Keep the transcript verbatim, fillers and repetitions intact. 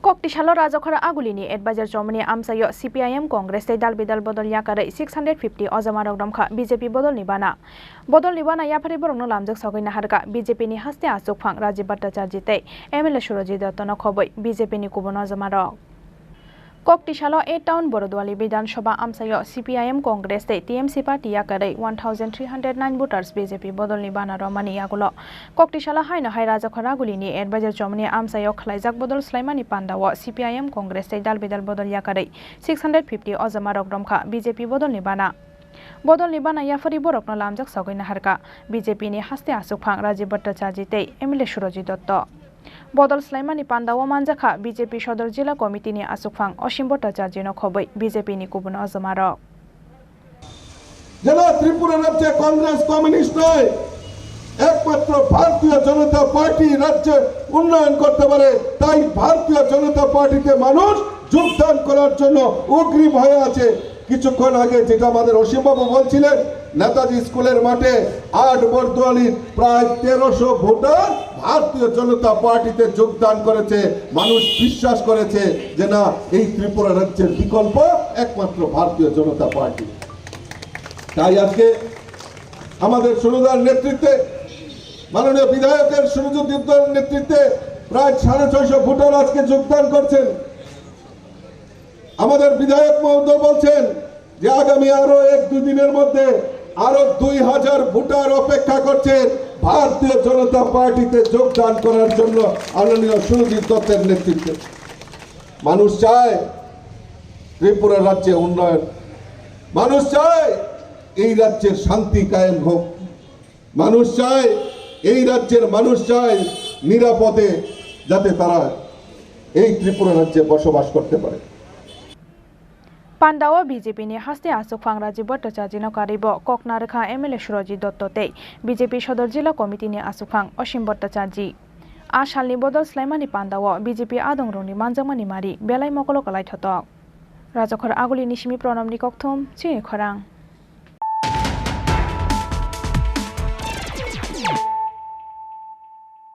Koktisalo Rajakhor Agulini advisor chomani amchaio C P I M Congress tei dal bidal bodol yakarwi six hundred fifty ojamarok romkha B J P bodolni bana. Bodolni bana yapharwi borokno lamjak sogwi naharkha B J P ni haste achukphang Rajiv Bhattacharjee tei M L A Surajit Dotto no khobwi B J P ni kubun ojamarok. Koktisalo A Town Borodwali Bidhan Sabha amchaio C P I M Congress tei T M C party yakarwi one thousand three hundred nine voters B J P bodolni bana romani yagulo Koktisalo haino hai Rajakhor Agulini advisor chomani amchaio khwlaijak bodol swlaimani pandao C P I M Congress tei dal bidal bodol yakarwi six hundred fifty ojamarok romkha B J P bodolni bana. Bodolni bana yapharwi borokno lamjak sogwi naharkha B J P ni haste achukphang Rajiv Bhattacharjee tei M L A Surajit Dotto. Bodol swlaimani pandao manjakha B J P Sodor Jila Committee ni achukphang Osim Bhattacharjee no khobwi B J P ni kubun ojamarok. যেন ত্রিপুরা রাজ্যে কংগ্রেস কমিউনিস্ট নয়, একমাত্র ভারতীয় জনতা পার্টি রাজ্যে উন্নয়ন করতে পারে। তাই ভারতীয় জনতা পার্টিতে মানুষ যোগদান করার জন্য অগ্রিম হয়ে আছে। কিছুক্ষণ আগে যেটা আমাদের অসীমবাবু বলছিলেন, নেতাজি স্কুলের মাঠে আট বরদোয়ালির প্রায় তেরোশো ভোটার ভারতীয় জনতা পার্টিতে যোগদান করেছে। মানুষ বিশ্বাস করেছে যে না, এই ত্রিপুরা রাজ্যের বিকল্প একমাত্র ভারতীয় জনতা পার্টি। তাই আজকে আমাদের সুরদার নেতৃত্বে, মাননীয় বিধায়কের সুরজিৎ দত্তর নেতৃত্বে প্রায় সাড়ে ছয়শো ভোটার আজকে যোগদান করছেন। আমাদের বিধায়ক মহোদয় বলছেন যে আগামী আরো এক দুই দিনের মধ্যে আরো দুই হাজার ভোটার অপেক্ষা করছেন ভারতীয় জনতা পার্টিতে যোগদান করার জন্য আদরণীয় সুরজিৎ দত্তের নেতৃত্বে। মানুষ চায় ত্রিপুরা রাজ্যে উন্নয়ন, মানুষ চায় এই রাজ্যের শান্তি কায়েম হোক, মানুষ চায়, এই রাজ্যের মানুষ চায় নিরাপদে যাতে তারা এই ত্রিপুরা রাজ্যে বসবাস করতে পারে। Pandao B J P ni haste achukphang Rajiv Bhattacharjee no karwibo kok narwkha M L A Surajit Dotto tei B J P Sodor Jila Committee ni achukphang Osim Bhattacharjee. A salni bodol swlaimani pandao B J P adongrokni manjakmani mari belai mokolo kwlai thotok. Rajakhor Agulini simi Pranabni kokthum, chini khorang.